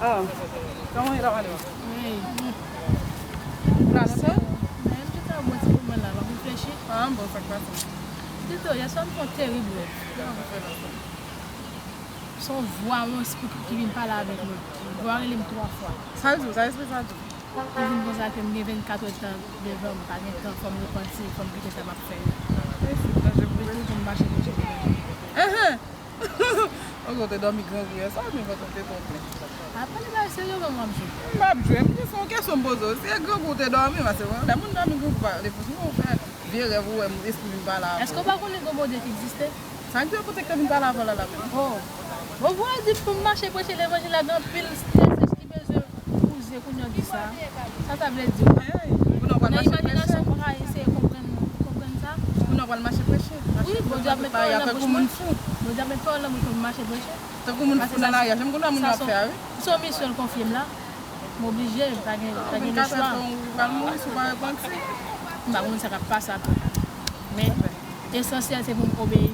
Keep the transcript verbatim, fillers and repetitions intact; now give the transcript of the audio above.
Ah, kòman w ye la, madam? Wi. Ou la lontan? Mwen menm, jan m te ap bon ti moman la, m ap reflechi. Ah, bon, sa k pase? Dito, yè swa m fè yon terib rèv. Kisa w fè la sa? Se yon vwa, yon espri ki vin pale avèk mwen. Vwa rele m twa fwa. Sa l di w? Sa espri sa di w? Li vin konsa ke m gen vennkat èdtan devan m, pa gen tan, fò m repanti, fò m kite sa m ap fè yo. Li di pou m mache preche levanjil. Enhen! Oke, w te dòmi grangou yè swa, men vant ou te twò plen. Pa pale bagay serye, non, m ap jwe. M p ap jwe, m di se yon kesyon m poze w. Si e grangou w te dòmi, paske lè moun dòmi grangou pa rele pou sinon ou fè vye rèv ou wè espri vin pale avè w. Èske w pa konnen gen yon Bondye ki egziste? Sa k di w kote k te vin pale avè w la la menm? Oh. Bon, vwa di pou m mache preche levanjil la, gen anpil strès ki bezwen bouze kounye a di sa. Sa sa vle di w? Hey, kounye a w pral mache preche. Nan imajinasyon m, w ka eseye konprann, konprann sa. Kounye a w pral mache preche. Wi, Bondye ap met pawòl nan bouch mwen. Tankou moun fou. Bondye ap met pawòl nan bouch mwen pou m mache preche. Tankou moun fou nan laryaj. Menm kounye a moun yo ap fè a, wi. Se yon misyon l konfye m la. M oblije, m pa gen, pa gen lechwa. Vennkat è tan ou pral mouri si w pa repanti. M pa konn sa k ap pase apre. Men, esansyèl se pou m obeyi.